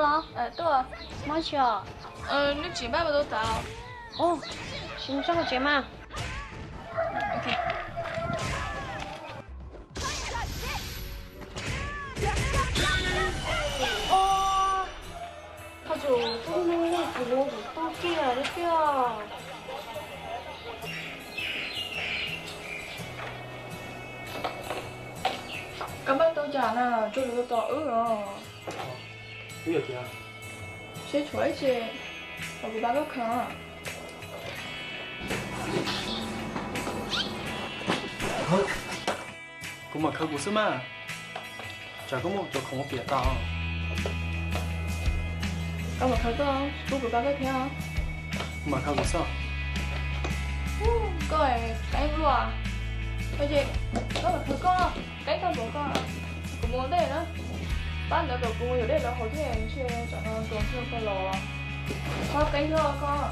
Tuaj, mob tsis os? Nws tsis npaj mus tau tas. Sim mus txog hauv tsev mas. Qhov tseem tub neeg kuv los kuv tuaj kiag li tiag. Koj npaj tau cas na, tsuas tos wb os. Seb tshuav ib ce, kuv pab koj khaws. Kuv mam khaws kuv xwb mas. Tsam koj muab cov khoom ua piam tas. Koj mam khaws koj, kuv pab koj thiab. Kuv mam khaws kuv xwb. Koj qeeb luaj. Koj mam khaws koj, qeeb tag npaum koj. Kuv mus ua dej na. Pab ntawd kom kuv mus yuav dej los haus thiab, ntshe tsam no tuag thiaj tau los. Koj qeeb luaj koj.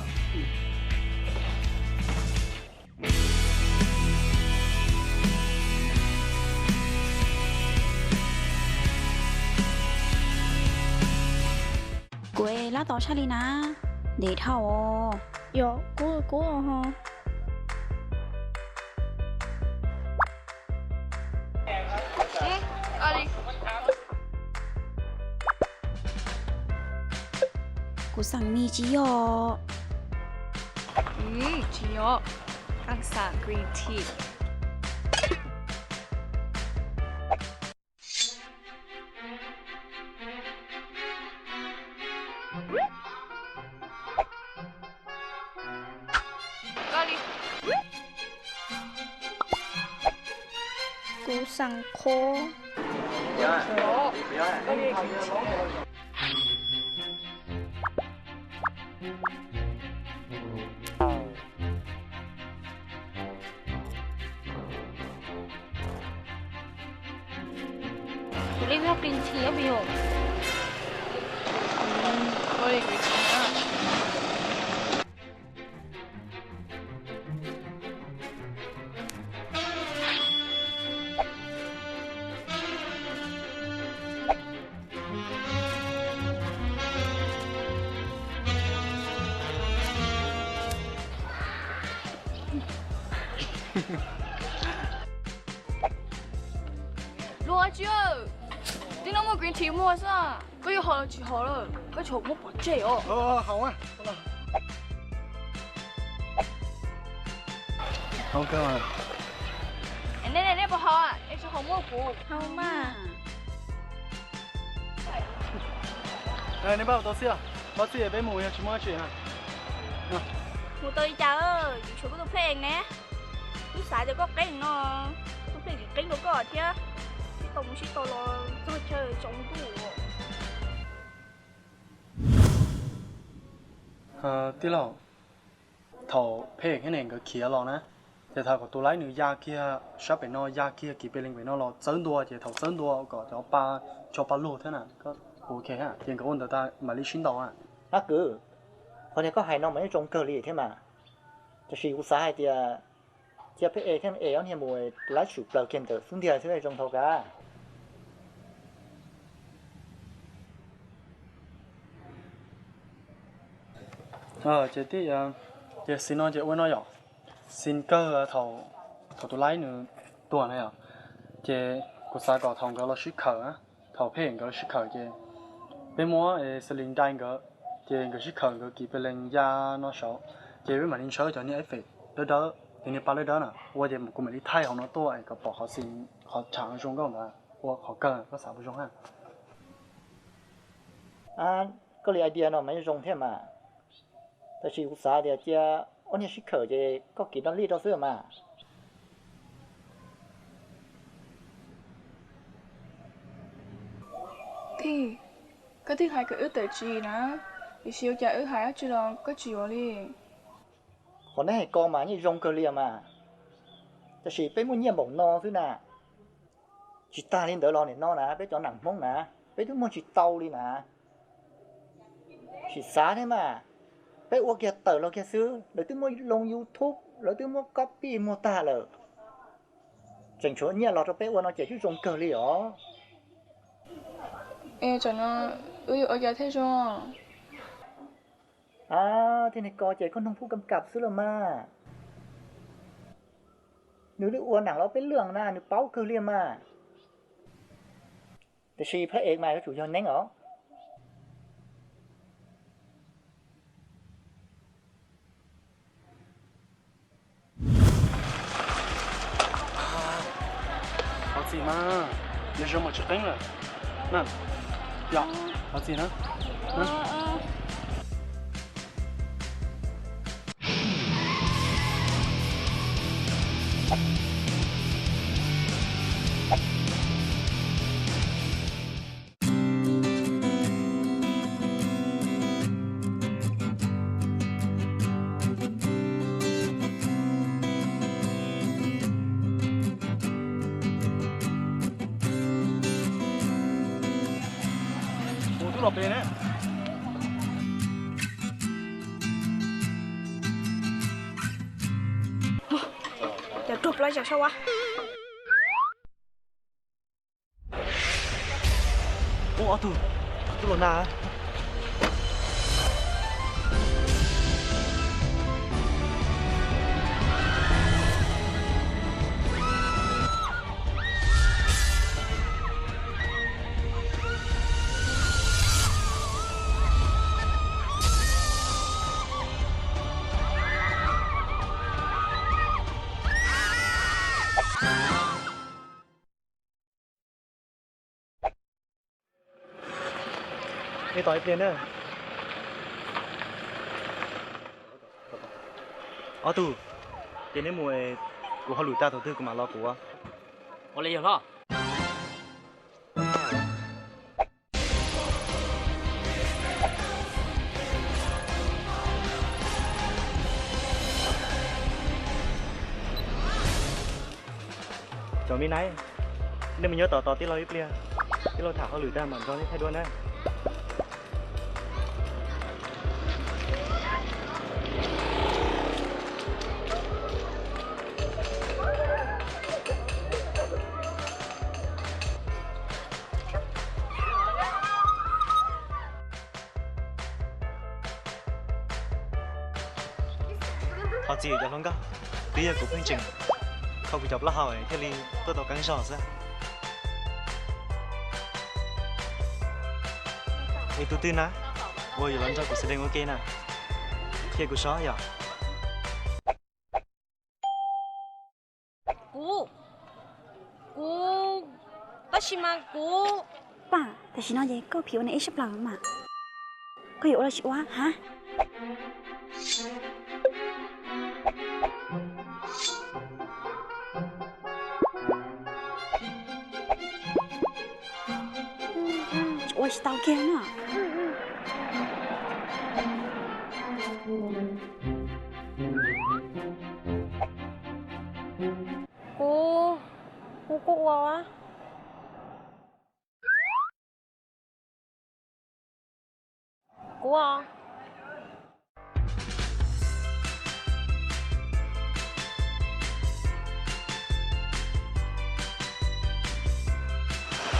Kuv lab tau tshaj li na, ntev dhau os. Yog kub kub ho. Kuv xav mis tsis yog. Tsis yog, xav green tea. Kuv xav qhov. Kuv li muaj qee ntxhi ob peb yom. Luag tsis, tib no muaj green tea muag xwb, koj yuav haus los tsis haus lawm, koj tsis haus muab pov tseg os. Nej puas haus? Es tsis haus muab kuv haus mas. Nej npaj tau xwb, pab txij peb mus yog tsis muaj dab tsi. Mus tau li cas, yuav tshuav koj tus phej ne. Wb xav tias koj qeeb no, tus phej tsis qeeb rau koj thiab. Sib tau mus sib tau los txog chaw tsaus ntuj. Tij laug, thaum phej thiab ne nkawd khiav los na, ces thaum kom tus laib nws ya kiag sab pem no, ya kiag kis pes lees pem no los txawb ntua, ces thaum txawb ntua kom cov pa tso pa lug thiab na, ces nkawd ua ntawd tas mam li sib ntaus na. Ab kwv, qhov niag koj hais no mas yeej zoo kawg li thiab mas. Tab sis kuv xav hais tias cia phej es thiab es ob niag mus, tus laib tshwm plaws kiag ntawd xub ntiag thiab zoo dhau kav. Ces tij, ces xis no ces ua no yom, xis kawg thaum tus laib nws tuag na yom, ces kuv xav kom thaum nkawd los sib khawm, thaum phej nkawd los sib khawm ces peb muab xas lis dai nkawd, ces nkawd sib khawm nkawd kis pes lees ya no saud, ces peb mam li ntshaw cov niag eb fem dawb dawb, cov niag pa dawb dawb na ua, ces kuv mam li thaij hauv no tuaj es kom pom qhov xis, qhov thav zoo nkauj ntawd ua qhov kawg, koj xav puas zoo ha? Koj li idea no mas yeej zoo thiab mas. Tab sis kuv xav tias cia ob niag sib khawm ces koj kis noj lij rau xwb mas. Tij, koj twb hais kom wb tawm tsam na, tiam sis ua cas wb hais dab tsi los koj tsis yuav li? Qhov neb hais ko mas yeej zoo kawg li mas, tab sis peb muaj nyiaj npaum no xwb na. Tsis tag li ntawd los nim no na peb cov nam Hmoob na, peb twb muaj tsis tau li na. Sim xav thiab mas, peb ua kiag tawm los kiag xwb, lawv twb muaj loo YouTube, lawv twb muaj copy muag tag lawm. Tseem tshuav nyiaj los rau peb ua no ces twb zoo kawg li os. Es tsam no Wb yuav ua cas thiaj zoo? Tej niag ko ces koj noog pub kam kam xwb los mas. Nws li ua nram los peb lwm na, nws paub kawg li mas. Tiam sis phab ev mas yuav tsum yog neeb os. Thov txim mas, nws zoo mas tsis qeeb lawm. Yog, thov txim na. Ua tub los pem na. Cov ruag plab zam sab ua. Ub, ob tug, tub los na. Nej tos ib pliag na. Ob tug, ces neb mus, kuv hauj lwm tag thaum twg kuv mam los kuv. Ua li yog hlob. Cov me naib, nej mus nyob tos tos tij laug ib pliag, tij laug tham hauj lwm tag mam nrog nej thaij duab na. Thov txim cov hluas nkauj, twb yog kuv pheej tseem kho kuv cov plaub hau thiaj li tuaj tau qeeb zog xwb. Es tus twg na uas yuav los nrog kuv xav dees ua ke na, qhia kuv saib yom. Kuv, kuv, tab sis mas kuv. Pam, tam sim no ces koj phim ua neeg ib sab plaws mas. Koj yuav ua los sis ua, ha? Ua tsis tau kiag na. Kuv, kuv kuj ua. Kuv os.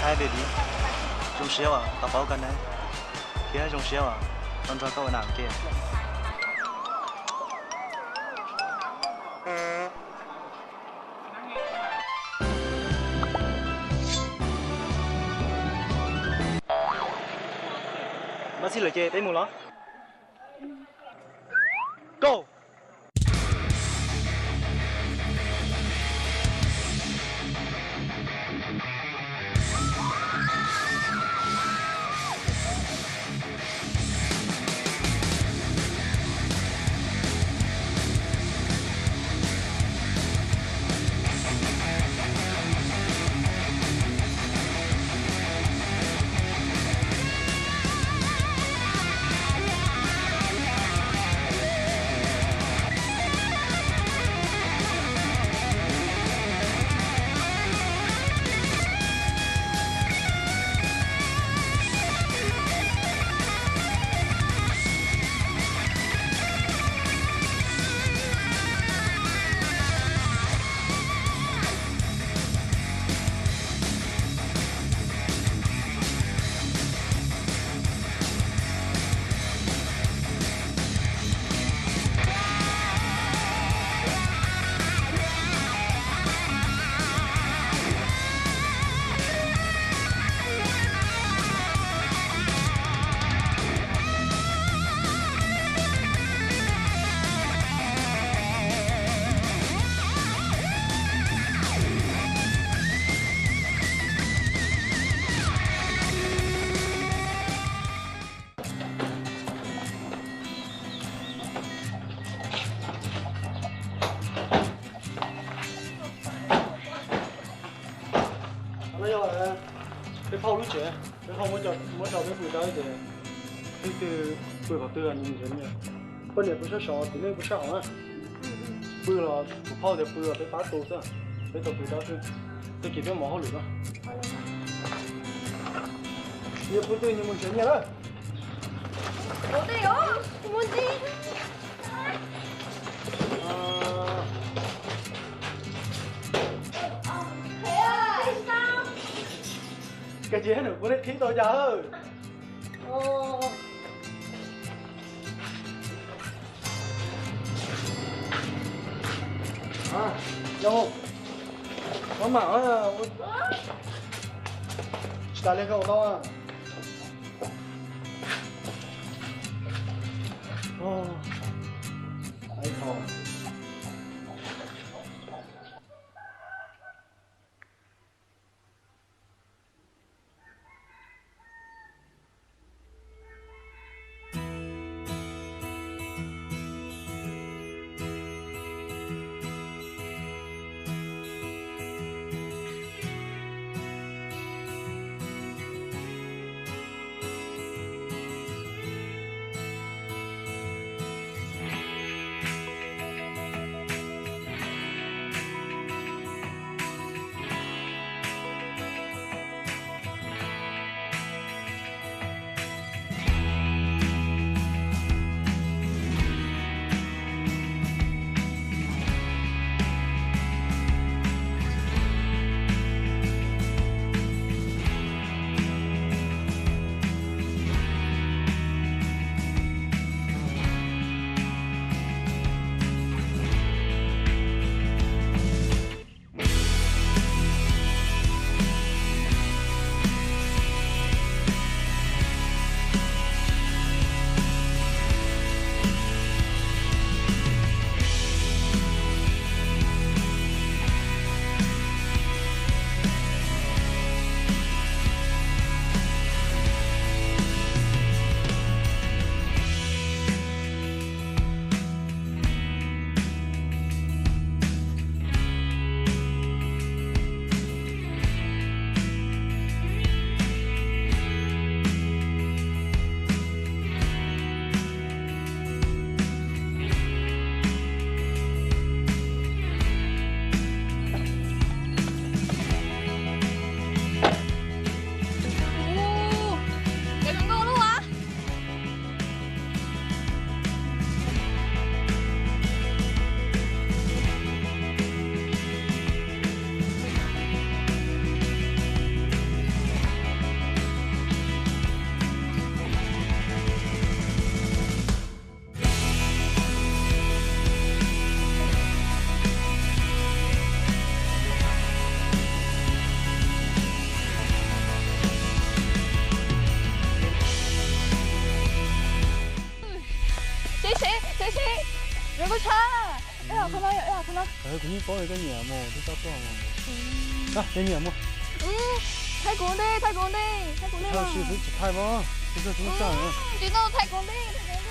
Hi baby, zoo siab uas tau paub koj na, thiab zoo siab uas tau nrog koj ua nam ua ke. Muaj txhij lawm ces peb mus los. Go! No yog peb phauj lub tsev, peb phauj muab coj peb pw rau ces leej twg pw qhov twg nws mus ntsev nyiaj. Poj niam pw sab saud, txiv neej pw sab hauv na. Pw los tus phauj tias pw los peb pab tu xwb, peb tau pw rau xwb. Tag kis peb mus hauj lwm na. Nyias pw twg nyias mus ntsev nyiaj lawm. Koj cia nws kuv li qhib tau cas. Maj mam, tsis tas li koj ua tau. Seb seb seb seb, yuav koj tshab. Ej, qhov no, ej, qhov no. Kuv yeej paub koj nyiam mus, twb tau tuaj mus. Koj nyiam mus. Thaij kuv ntej, thaij kuv ntej, thaij kuv ntej. Thaij xwb xwb tsis thaij mas, tsis tau thaij kuv ntej, thaij kuv ntej.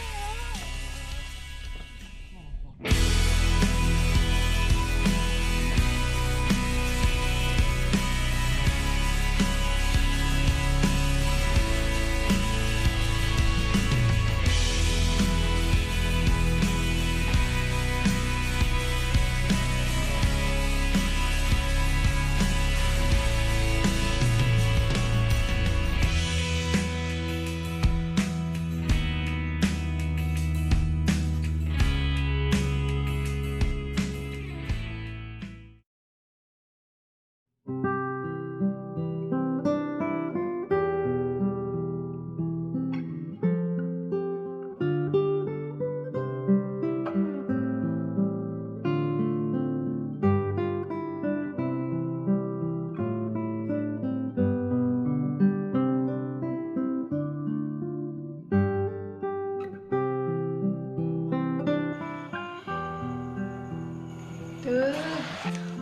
Twb,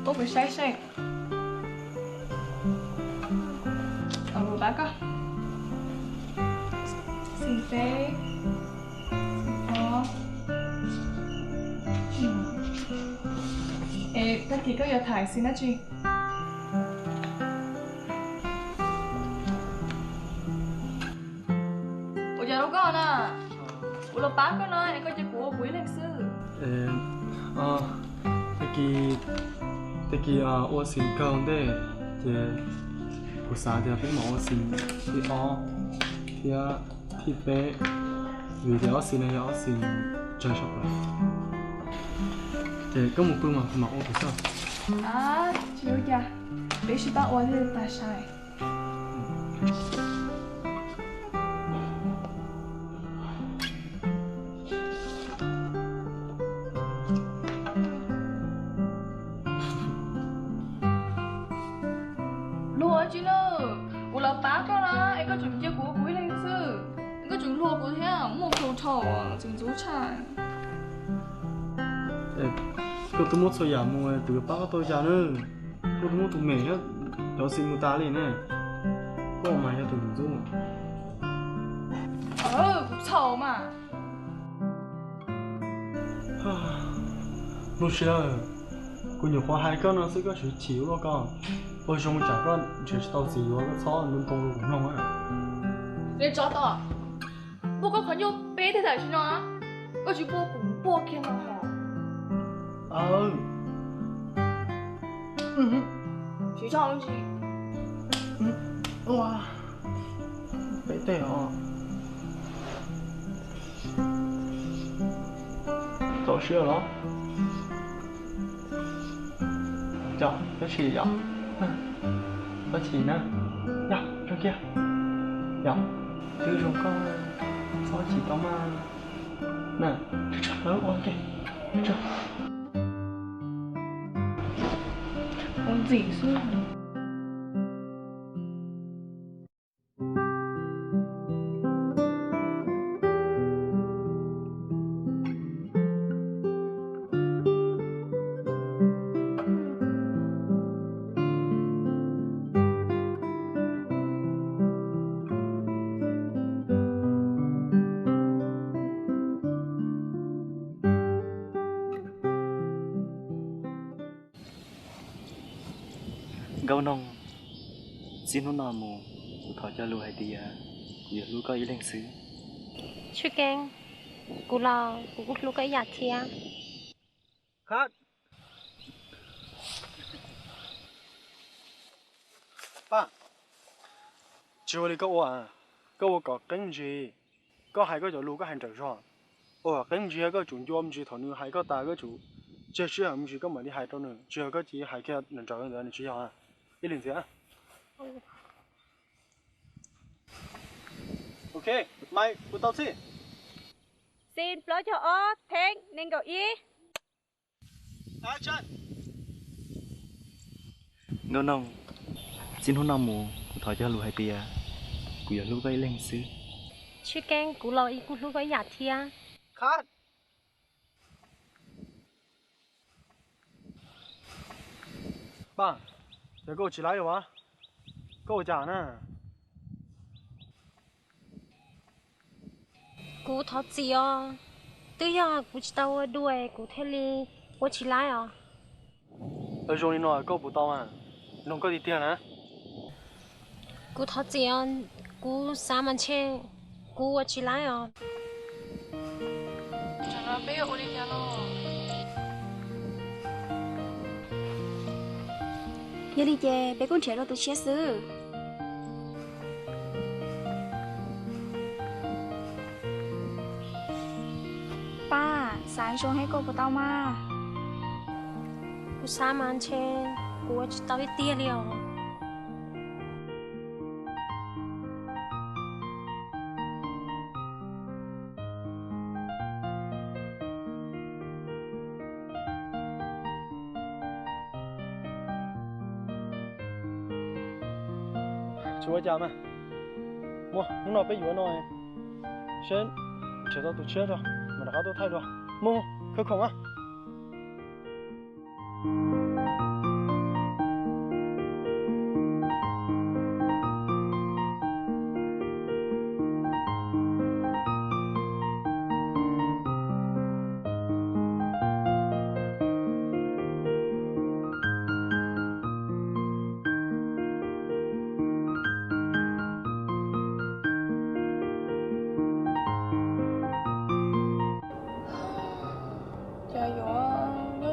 ub, kuv saib seb. Pab koj. Xim peb, xim ob. Es tag kis koj yuav tham xim dab tsi? Kuv los pab koj no es koj cia kuv ua kuv ib leeg xwb. Tag kis, tag kis ua si kawg ntej ces kuv xav tias peb mam ua si thib ob thiab thib peb, vim tias ob si no yog ob si tsawg sab plaws. Ces koj mus pw mas kuv mam ua kuv xwb. Tsis ua cas, peb sib pab ua thiaj tag sai. Luag tsis na, kuv los pab koj na es koj tseem cia kuv ua kuv ib leeg xwb. Koj tseem luag kuv thiab, muaj plhu dhau, tseem ntxub tshaj. Koj twb muab txhua yam mus, tus yuav pab koj tau cas na? Koj twb muab tus mem thiab cov xis mus tas li ne. Koj mas yog tus ntxub. Kuv txhaum mas. Lub siab, kuv nyuam qhuav hais koj no xwb koj tseem chim ua luaj koj. Ua zoo tsam koj nrhiav tsis tau txiv yuav koj txhob ntoo ntoo rau kuv mloog. Niag tsov tom, npuaj koj qhov ncauj peb teg tam sim no, koj tsis npuaj kuv npuaj kiag no hos. Siv zog ntsis. Peb teg os. Txaus siab los? Yog, koj chim yom? Koj chim na. Yog, zoo kiag. Yog, twb zoo koj, txhob chim tau mas. Na, ua ke. Ua ntxim xwb. Nkauj Noog, txij hnub no mus kuv thov cog lus hais tias kuv yuav hlub koj ib leeg xwb. Tshwj Keeb, kuv los kuv kuj hlub koj ib yam thiab. Paj, tsis ua li koj ua, koj ua kom qeeb ntsis. Koj hais koj cov lus koj hais nrawm zog, ua kom qeeb ntsis, koj tsum ncua me ntsis thaum nws hais koj tas koj tsum tseg sij hawm me ntsis koj mam li hais rau nws, tsis yog koj cia li hais kiag nrawm nrawm ntawd nws tsis yog. Ib leeg ntxiv. Ok, Maiv, kuv tau txhij. Xis plaub caug ob, theeb nees nkaum ib. Nkauj Noog, txij hnub no mus kuv thov cog lus hais tias kuv yuav hlub koj ib leeg xwb. Tshwj Keeb, kuv los kuj hlub koj ib yam thiab. Paj, ces koj ua tsis laib los as? Koj ua cas na? Kuv thov txim os, twb yog kuv tsis tau ua dua kuv thiaj li ua tsis laib os. Zoo li no koj puas tau mas? Noog koj tiag tiag na. Kuv thov txim os, kuv xav mas ntshe kuv ua tsis laib os. Yog li ces peb kuj nrhiav rau tus tshiab xwb. Paj, xav zoo thiab koj puas tau mas? Kuv xav mas ntshe kuv ua tsis tau tiag tiag li os. Tsis ua cas mas. Muaj, hnub no peb yuav no, seb nrhiav tau tus tshiab tso mam rov qab tuaj thaij dua. Muaj, khawb khoom mas.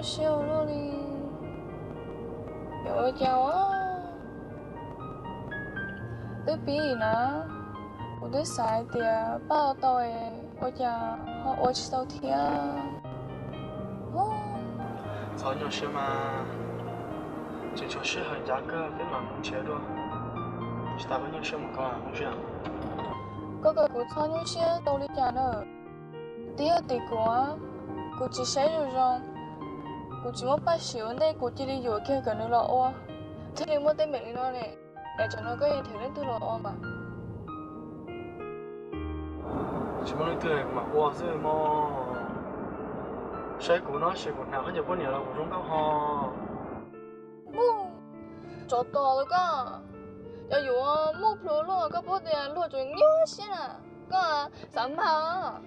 Siab ua luaj li, yuav ua cas ua? Twb pib na, kuv twb xav hais tias pab ua tau, ua cas ho ua tsis tau thiab. Txhob nyuaj siab mas, tseem tshuav sij hawm ncaj kawg peb mam mus nrhiav dua. Tsis tas koj nyuaj siab mus koj mus siab. Koj kom kuv txhob nyuaj siab tau li cas na? Twb yog tim kuv, kuv tsis saib zoo zoo, kuv tsis muaj paj siv ua ntej kuv cia li yuam kiag kom nws los ua, thiaj li muaj teeb meem li no ne. Es tsam no koj yuav nrhiav leej twg los ua mas? Tsis muaj leej twg kuv mam ua xwb mog. Saib kuv no ces kuv hnav koj cov poj niam los kuv zoo nkauj ho. Tsov tom los koj, cov yuav muaj plhus luaj, koj paub tias luag tseem nyuaj siab na. Koj xav mag,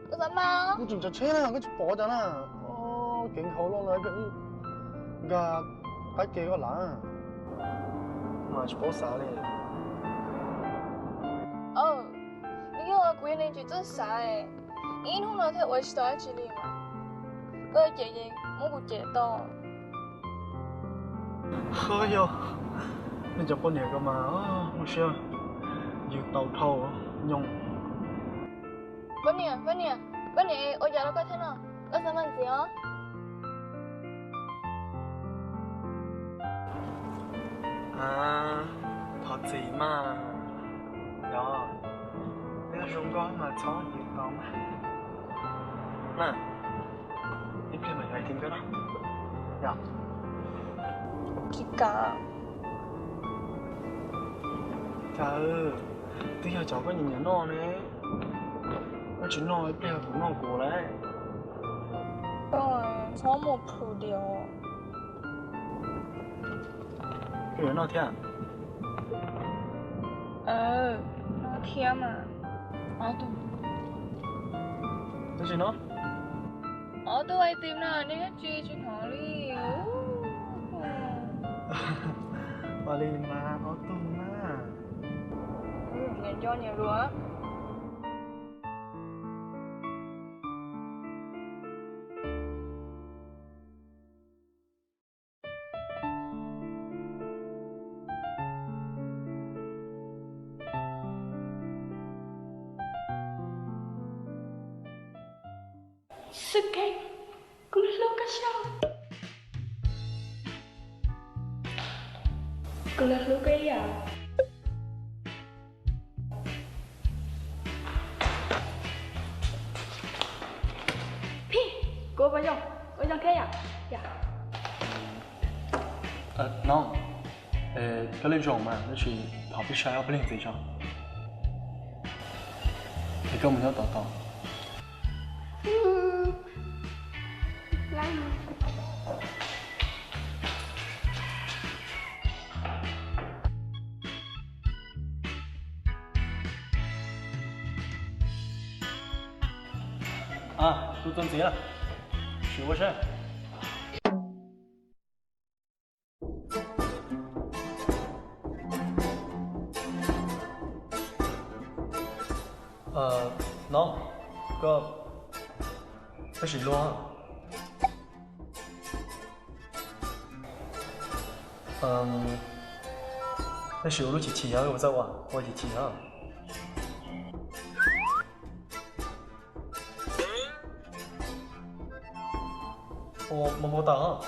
koj xav mag. Kuv tseem tsav tsheb na, koj tsis pom cas na. Kev nkhaus loj no, nkag qab ke koj lav mas tsis paub xav li. Nws yog kuv yog neeg tsis txawj xav, ib hnub no thiaj ua tsis tau dab tsi li mas. Koj cem ces muab kuv cem tau. Ho yog, nej cov poj niam ko mas muaj siab, yws tau dhau nyoog. Poj niam, poj niam, poj niam, ua cas los koj thiab no? Koj xav mag ntxiv os. Thov txim mas, yog, twb zoo nkauj mas txhob yws tau mas. Na, ib pliag mam yuav hais tim nkawd na. Yog, tsis kam. Cas twb yog cov koj nyiam nyiam noj ne, koj tsis noj ib pliag kuv noj kuv lawm. Koj txhob muaj plhus diam. Koj yuav noj thiab? Noj thiab mas. Ob tug. Tab sis no, ob tug ice cream no nej dab tsi tsis hnov li. Ua li mas ob tug na. Nyias nco nyias lus. Xwb kev, kuv hlub koj siab. Kuv los hlub koj ib yam. Phij, kuv ua zoo, ua zoo thiab yom. Yom. No, koj lej zoo mas, tab sis thov peb saib ob peb leeg ntxiv tso. Es koj mus nyob tom tod. Kuv tuaj ntxiv na, sim ua seb. No, koj, koj sim luag. Tab sis ua lub chim chim os, ua txawj ua, ua chim chim os. Ua npau npau taws os.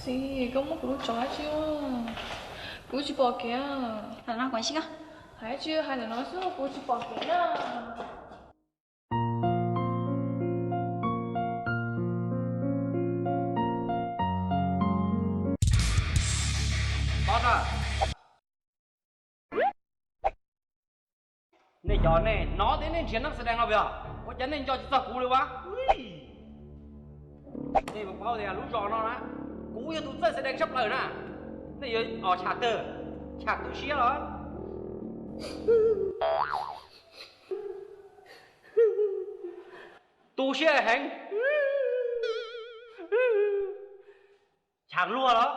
Koj muab kuv lub tsov dab tsi? Kuv tsis pom kev. Hais dab tsi, hais ntawm no xwb kuv tsis pom kev na. Nej cov nej nov tias nej nrhiav neeg xas dees no yog ua cas nej nco tsis txog kuv li ua? Nej puas paub tias lub zos no na, kuv yog tus txawj xas dees tshaj plaws na. Nej yuav os cham twg, cham tu siab los? Tu siab heev. Cham luag los?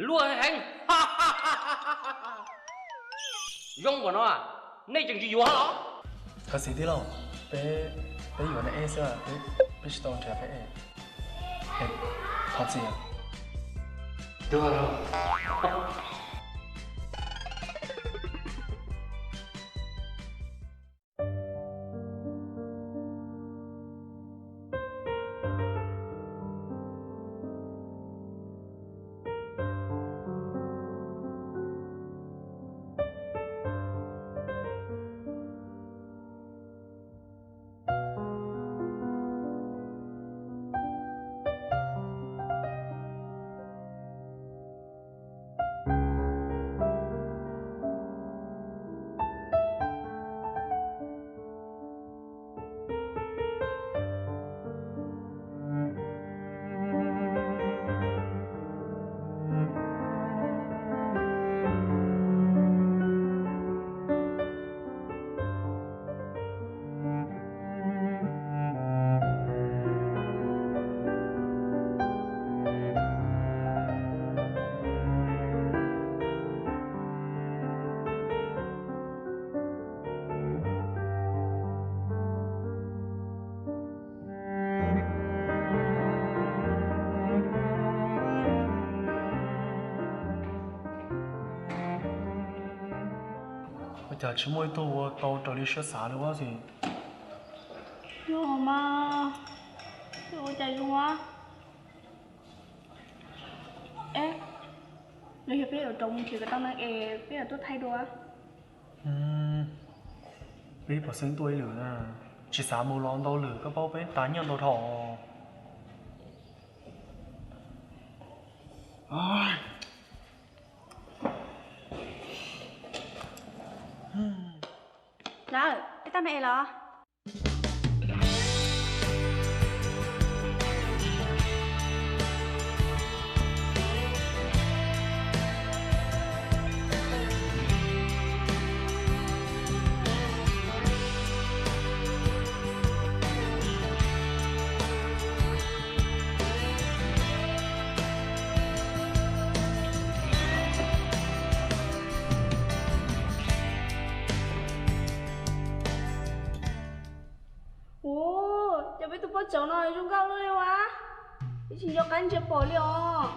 Luag heev. Zoo npaum no nej tseem tsis yuav los? Thov txim tij laug, peb, peb yuav nab ej xwb, peb tsis tau nrhiav peb ej. Thov txim. Ua cas tsis muaj ib tug ua tau raws li siab xav li ua si? Yog mas, ua cas zoo a? Eb, los yog peb yuav rov mus nrhiav kom tau neeg es peb yuav tuaj thaij dua. Peb pov xeeb tuaj ib lwm na, tsis xav mus los ntau lwm, koj paub peb tas nyiaj ntau dhau. Lawm, peb tau neeg es los? Ua, cas peb tus poj tsov no zoo nkauj luaj li ua, peb tsis nco qab ntsia pom li os.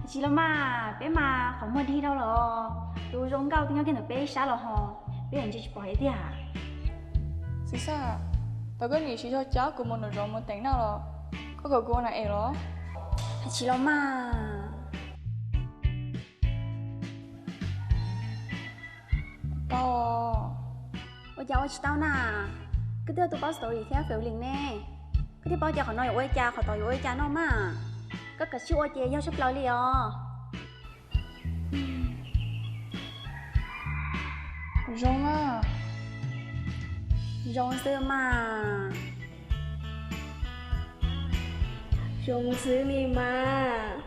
Tsis los mas, peb mas qhov muag dig dhau los, tus zoo nkauj twb nyob kiag ntawm peb sab los ho, peb yuav ntsia tsis pom hais tiag. Xis Xaj, tau koj niam tsis yog cab kuv mus nram zos mus teem noj los, koj kom kuv ua nas es los? Tsis los mas. Tau. Ua cas ua tsis tau na? Koj twb yog tus paub story thiab feeling ne. Koj thiaj paub tias qhov no yuav ua li cas, qhov tod yuav ua li cas no mas. Koj kav tsij ua ces yog tshaj plaws li os. Zoo a. Zoo xwb mas. Zoo xwb li mas.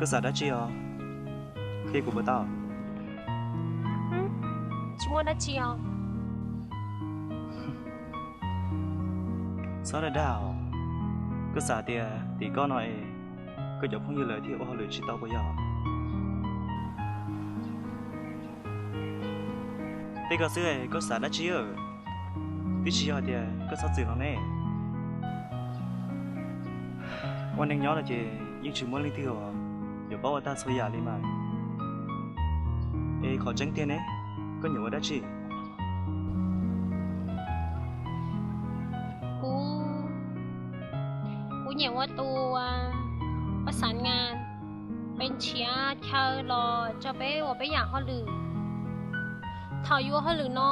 Koj xav dab tsi os? Qhia kuv puas tau? Tsis muaj dab tsi os. Txhob dag dag os. Koj xav tias tim koj no es koj cov phooj ywg lawv thiaj ua hauj lwm tsis tau puas yog? Tej ko xwb es koj xav dab tsi? Twb tsis yog tias koj txhob txwm no ne. Ua neej nyob no ces yeej tsis muaj leej twg uas yuav paub ua tag txhua yam li mas. Es qhov tseeb tiag ne, koj nyiam ua dab tsi? Kuv, kuv nyiam ua tus, ua xav nas, pes nrhiav chaw los rau peb ua peb yam hauj lwm. Thaum yus ua hauj lwm no,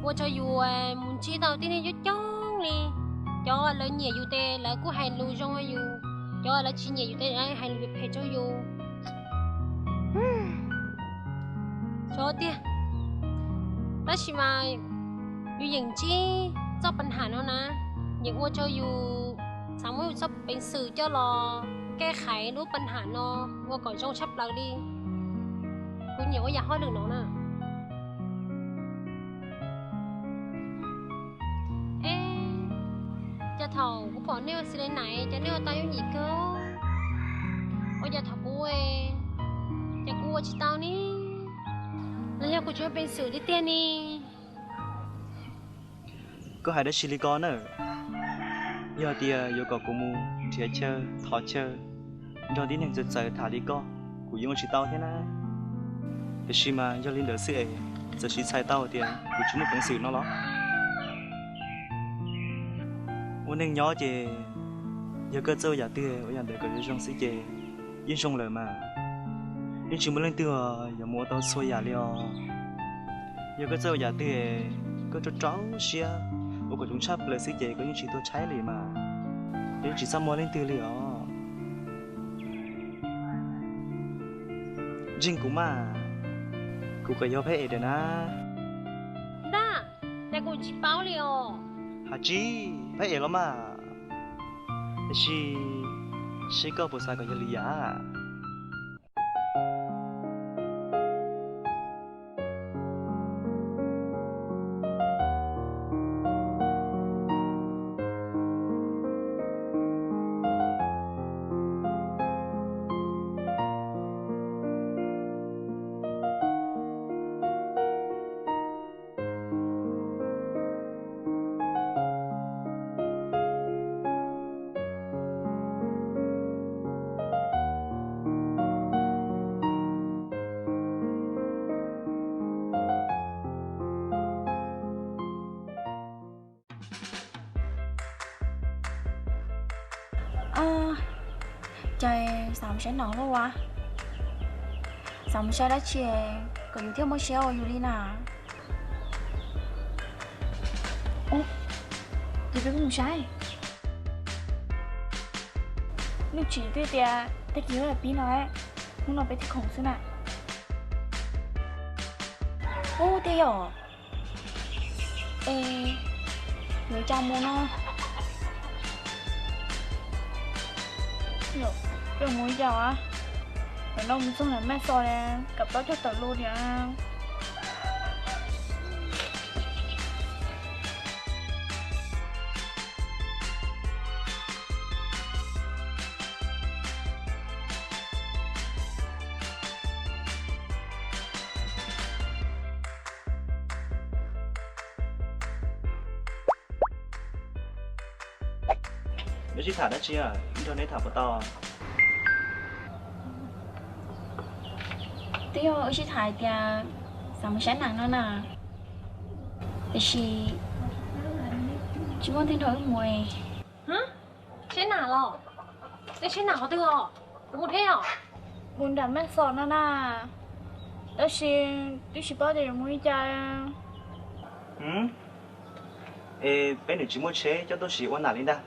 ua rau yus mus ntsib tau tib neeg coob coob li. Cov lawv nyiam yus ces lawv kuj hais lus zoo rau yus, cov lawv tsis nyiam yus ces lawv hais lus phem rau yus. Xyov tiag. Tab sis mas yus yeem ntsib txoj pas nham no na, yeem ua rau yus xav muab yus txoj peev xwm coj los kaj khaiv lub pas nham no ua kom zoo tshaj plaws li. Kuv nyiam ua yam hauj lwm no na. Ces thaum kuv pom nej ua xis le nais ces nej ua tau yooj yim kawg. Ua cas thaum kuv, ces kuv ua tsis tau ne? Los yog kuv tsis muaj peev xwm li tiag ne? Koj hais dab tsi li ko na? Yog tias yuav kom kuv mus nrhiav chaw, thov chaw nrog tib neeg txawv txawv tham li koj, kuv yeej ua tsis tau thiab na. Tiam sis mas yog li ntawd xwb es txawm siv txhais tau tias kuv tsis muaj peev xwm no los? Ua neej nyob ces yog koj txawj ua yam twg ua yam ntawd kom zoo zoo xwb ces yeej zoo lawm mas. Yeej tsis muaj leej twg yuav mus ua tau txhua yam li os. Yog koj txawj ua yam twg, koj rau rau siab ua kom zoo tshaj plaws xwb ces koj yeej tsis tuag tshaib li mas. Yeej tsis txaj muag leej twg li os. Ntseeg kuv mas, kuv kom yog phab es daim na. Ntag, cas kuv tsis paub li os. Has tsis phab es los mas. Tab sis seb koj puas xav kom yog li yam. Cas xav mus saib Nam lawm as? Xav mus saib dab tsi kom yus thiaj muaj siab ua yus li na? Ces peb kuj mus saib. Lub tsis twb tias tag kis pib no, hnub no peb thiaj khoom xwb na. Ub, tiag yom. Es yuav cas mus no? Yuav mus li cas? Ntawm no mus txog Nam Maj Xos, kam plaub caug tawm lus tiag. Neb sib tham dab tsi, nrog neb tham puas tau? Twb yog wb sib tham hais tias xav mus saib Nam no na, tiam sis tsis muaj leej twg nrog wb mus. Saib Nam los? Nej saib Nam qhov twg os? Kuv mus thiab os. Mus nram Maj Xos no na, tab sis twb tsis paub tias yuav mus li cas. Es peb nws tsis muaj tsheb coj tuaj sim ua Nam li ntag.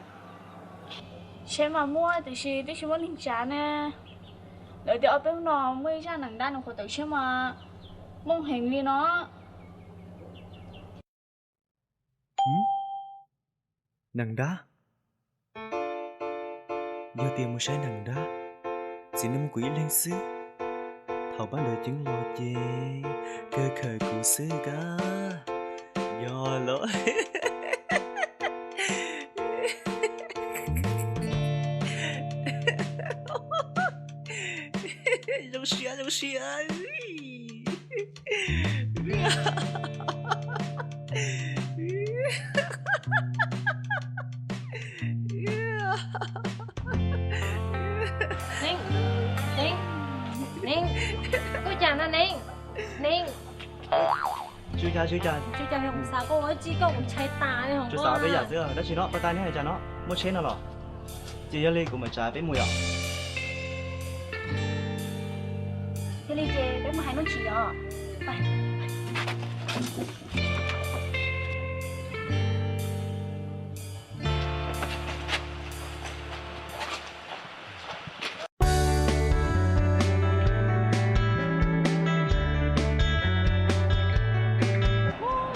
Tsheb mas muaj tiam sis twb tsis muaj neeg tsav ne. Lawv tias ob peb hnub no muaj ib zaj nees dab nws qhuav tawm tshiab mas mooj heev li no. Nees dab? Yog tias mus saib nees dab, txiv neej muab kuv ib leeg xwb. Thaum pab ntawd ceeb los ces kawg khawm kuv xwb kab. Yog los. Zoo siab, zoo siab. Neeb, Neeb, Neeb, koj cas no Neeb? Neeb. Tsis cas, tsis cas. Tsis cas, kuv xav koj ua tsi koj kuv ntshai tas li hos. Tsuas xav peb yam xwb, dab tsi no, pab tab neb hais cas no, muaj tsheb no los? Ces yog li kuv mam tsav peb mus yom. Yog li ces peb mus hais Nuj Tsim os.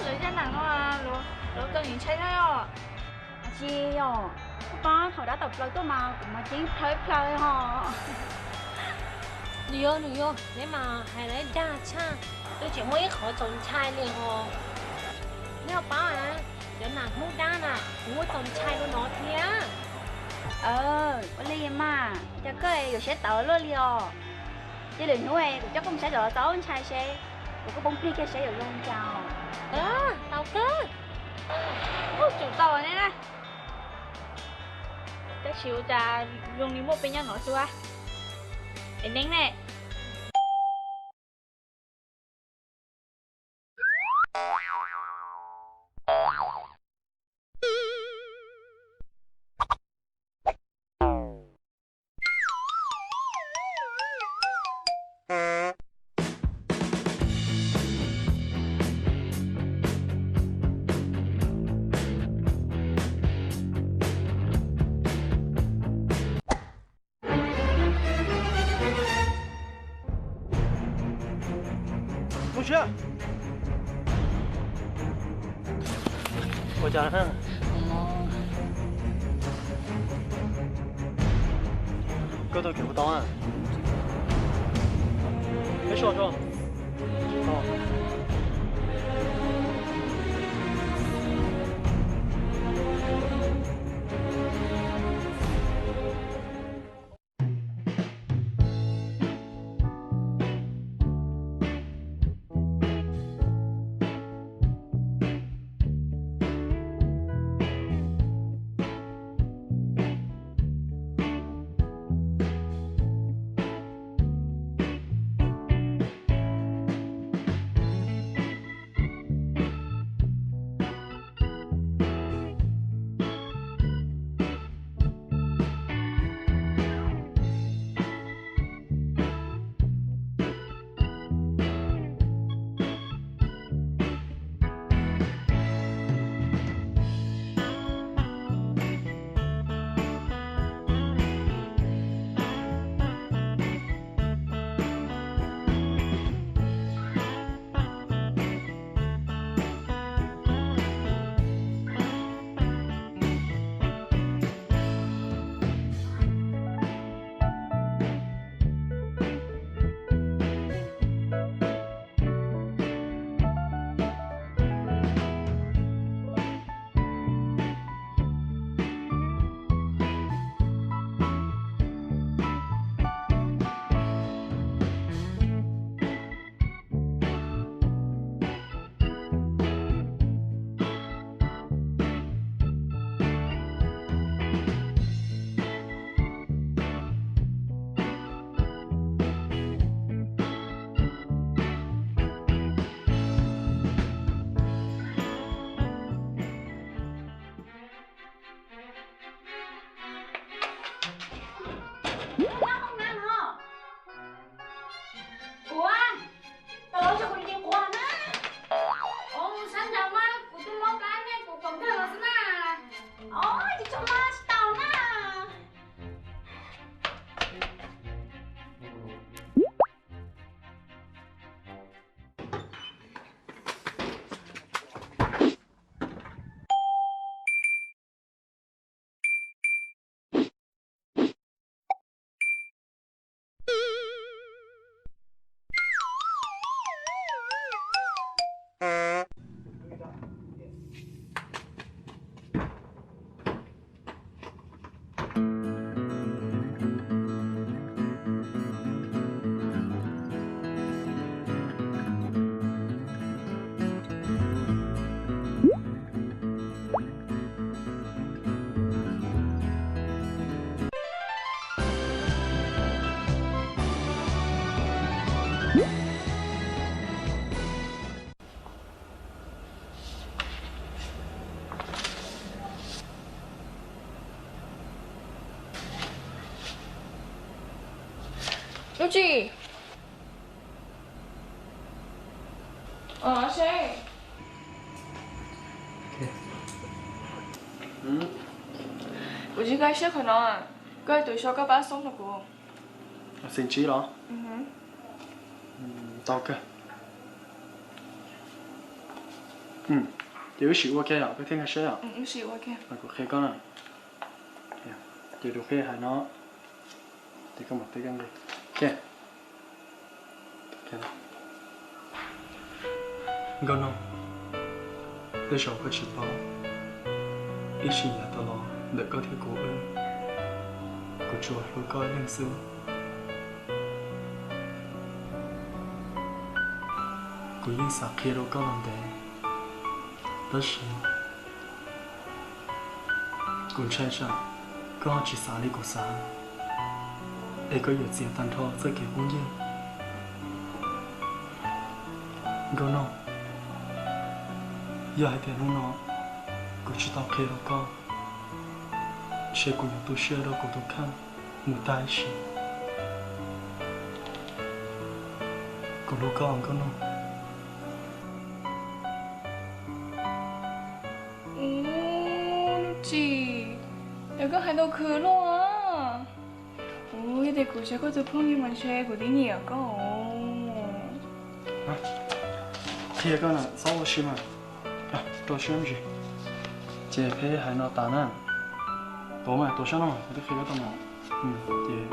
Lawv zaj nam no, lawv kawg ntshai na. Tsis yog, koj paub thaum dab tawm plaws tuaj mas kuv mas ceeb plhaw plhaw hos. Nws yog, nws yog, neb mas hais lawv dag tshaj, twb tseem muaj ib qhov txaus ntshai li hos. Neb ho paub na, cov nam Hmoob dab na, kuv muaj txaus ntshai dua no thiab. Ua li mas, cas koj yuav siab tawv luaj li os. Cia lwm hnub kuv coj koj mus saib cov txaus ntshai seb, kuv kuj poob plig kiag seb yuav zoo li cas os. Tau kawg. Ub, tsum tau ne na. Tab sis ua cas zoo li muaj peb nyob no xwb a. Es Neeb ne? Mus siab. Ua cas? Koj tau kev hu tau a? Peb so so. Nuj Tsis. Os, seb. Kuv tsis nkag siab qhov no. Koj tus sau koj pab xoob rau kuv. Xeem Tsib los? Tau kawg. Ces wb sim ua kiag yom, peb thiaj nkag siab yom. Kuv qhia koj na. Ces tus qhia hais no, ces koj mam teb koj nqi. Nkauj Noog, tej zaum koj tsis paub, ib sim yav tas los ntawm koj thiab kuv wb, kuv tsuas hlub koj ib leeg xwb. Kuv yeej xav qhia rau koj los ntev, tab sis kuv ntshai tsam koj tsis xav li kuv xav, es koj yuav txiav tag nrho txoj kev phooj ywg. Nkauj Noog, yog hais tias hnub no kuv tsis tau qhia rau koj, ntshe kuv yuav tu siab rau kuv tus kheej mus tag ib sim. Kuv hlub koj Nkauj Noog. Ub, Nuj Tsis, yog koj hais tau khwv luaj. Ub, yog tias kuv tsis yog koj tus phooj ywg mas ntshe kuv twb nyiam koj. Qhia koj na, txhob ua si mas. Rau siab me ntsis. Ces peb hais no tas na. Tuav mas, tuav sab no, kuv twb qhia koj tau mas. Ces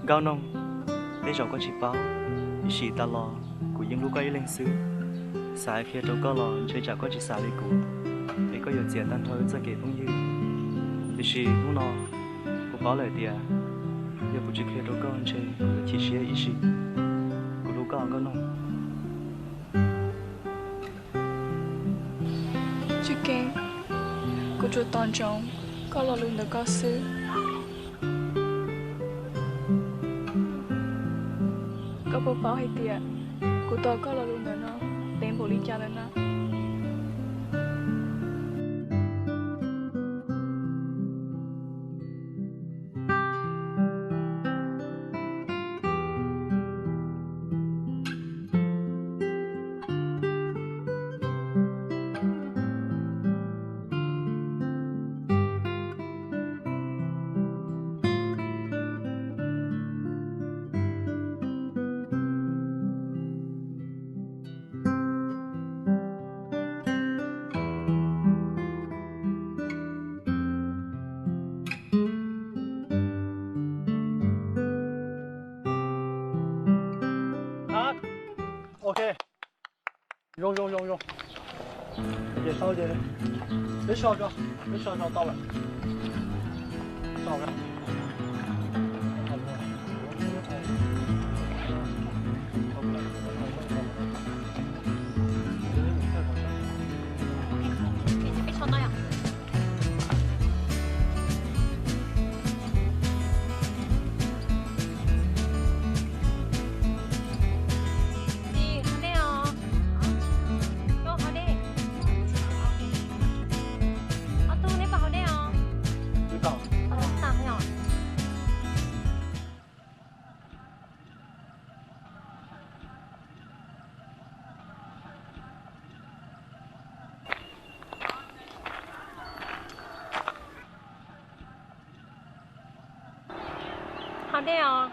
Nkauj Noog, tej zaum koj tsis paub, ib sim tas los kuv yeej hlub koj ib leeg xwb. Xav qhia rau koj los ntshe tsam koj tsis xav li kuv, es koj yuav txiav tag nrho wb txoj kev phooj ywg. Tiam sis hnub no kuv paub lawm tias yog kuv tsis qhia rau koj ntshe kuv yuav chim siab ib sim. Kuv hlub koj Nkauj Noog. Tsis kev, kuv tsuas tos ntsoov koj lo lus ntawm koj xwb. Koj puas paub hais tias kuv tos koj lo lus ntawm no ntev npaum li cas lawm na? Ok. Zoo zoo zoo zoo. Ces sau ces peb so tso, peb so tso tau lawm. Tau lawm. Peb so tau yom. Tsis, hauv nej os. Koj hauv nej. Ob tug neb puas hauv nej os? Dej os.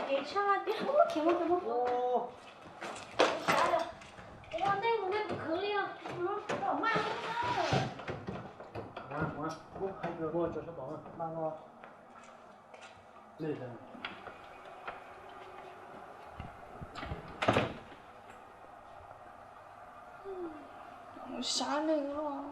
Kev tshaj tiag, khiav mus, khiav mus. Ua ntej mus nej kuv khwv li os. Tom maj. Sab neeg los.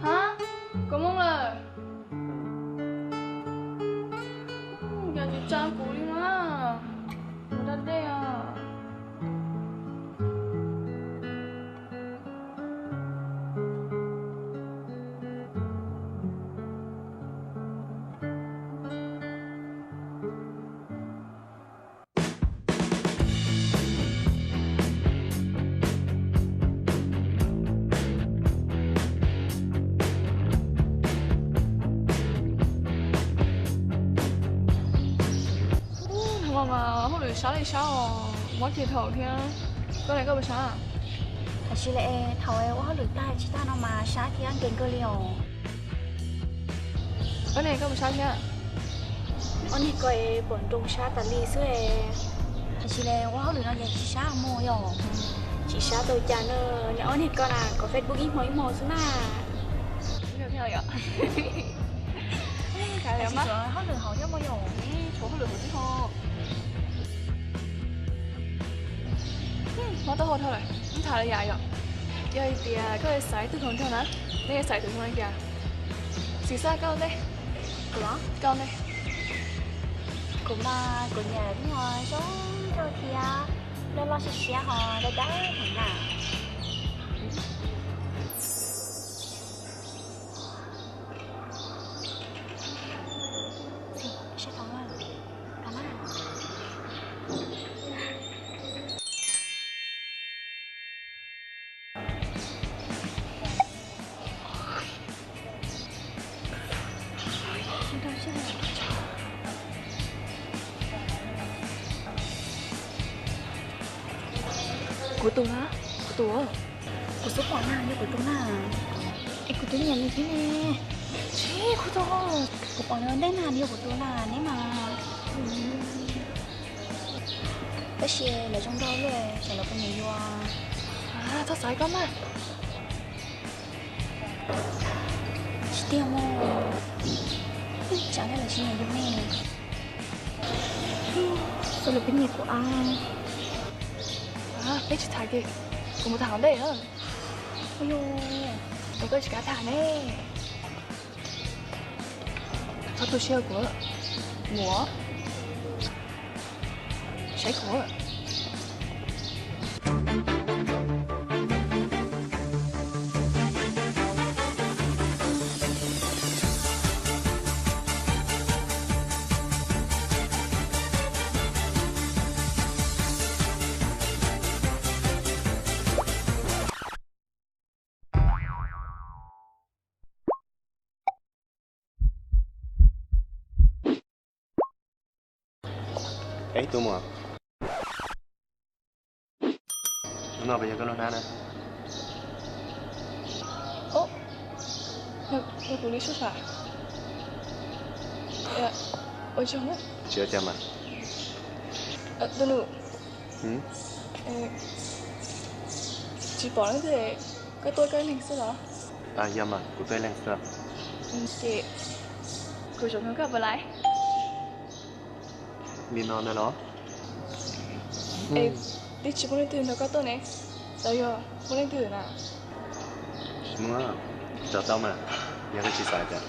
Ha, koj moo lawm. Yog tsis tsa kuv li mas, kuv da dej os. Hnub no mas hauj lwm sab li sab os, muab kiag thaum thiab. Koj ne, koj puas sab? Tab sis li thaum ua hauj lwm tag tsis tag no mas sab thiab nkees kawg li os. Koj ne, koj puas sab thiab? Ob niag ko es pom nroo sab tas li xwb. Tab sis li ua hauj lwm no ces tsis sab mus yom. Tsis sab tau cas na, niam ob niag ko na kom Facebook ib hmo ib hmo xwb na. Hauj lwm hauv thiab mas yom. Tshuav hauj lwm hauv thiab ho. Mob taub hau dhau lawm, ib tham li yam yom. Yog hais tias koj xaiv tus hluas nraug na, nej xaiv tus hluas nraug li cas? Xim Xab, koj ntej. Kuv los? Koj ntej. Kuv mas kuv nyiam tus uas zoo nkauj thiab loj loj siab siab ho dawb dawb heev na. Kuv tus na, kuv tus. Kuv xub pom na, yog kuv tus na. Es kuv twb nyiam nws thiab ne. Kuv tau, kuv pom nws ua ntej na, nws yuav kuv tus na, neb mas. Tab sis lawv zoo nkauj luaj, xyov lawv puas nyiam yus. Txhob xav koj mas. Tsis tiag mas, tsam no lawv tsis nyiam yus ne. Xyov lawv puas nyiam kuv a. Peb tsis tham kiag, kuv mus tham hauv ntej na. Es koj tsis kav tham ne. Txhob tu siab kuv, mus, saib kuv. Ib tug muam, hnub no puas yog koj lub hnab na? Yog kuv li sub sam. Ua tsaug na. Tsis ua cas mas. Tus nus, tsis pom leej twg, koj tuaj koj ib leeg xwb los? Yog mas, kuv tuaj ib leeg xwb. Ces kuv zaum nrog koj puas laib? Li no ntag los? Es twb tsis muaj leej twg nrog koj tuaj ne, los yog muaj leej twg na? Tsis muaj, tso tau mas, yog koj tsis xav tias.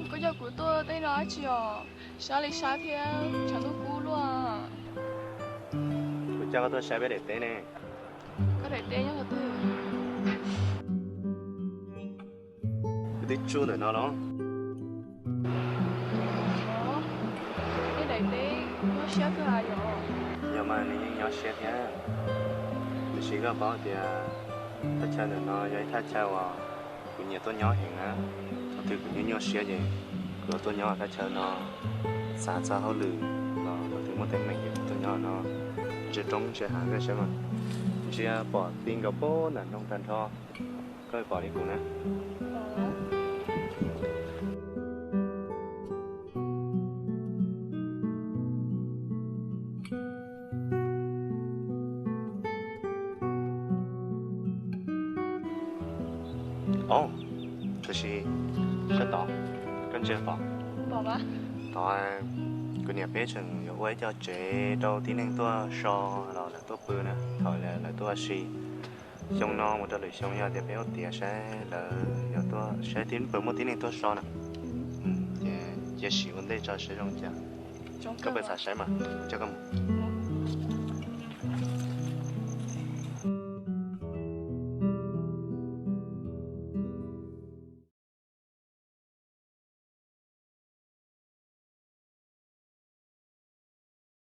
Koj coj kuv tuaj tej no dab tsi os? Sab li sab thiab tshav ntuj kub luaj. Kuv coj koj tuaj saib peb daim teb ne. Koj daim teb nyob qhov twg? Kuv twb tsuj ntawm no los. Yog mas nws yeej nyuaj siab thiab, tiam sis koj paub tias thaj chaw ntawm no yog ib thaj chaw uas kuv nyiam tuaj nyob heev na. Thaum twg kuv nyuaj nyuaj siab ces kuv yuav tuaj nyob thaj chaw no, xav txog hauj lwm los thaum twg muaj teeb meem ces kuv tuaj nyob no. Ntsia roob ntsia hav koj saib mas, ntsia pom ti nkaus pem nram nroog tag nrho. Koj pom li kuv na. Ov, tab sis sab tod, koj ntsia tod, tod kuv niam peb tseem yuav ua ib co tsev rau tib neeg tuaj so los lawv tuaj pw na, thaum lawv tuaj ua si. Xyoo no mus rau lwm xyoo yog tias peb ua tiav saib lawv yuav tuaj saib tib, puas muaj tib neeg tuaj so na. Ces cia siv ua ntej tso saib zoo cas. Koj puas xav saib mas coj koj mus.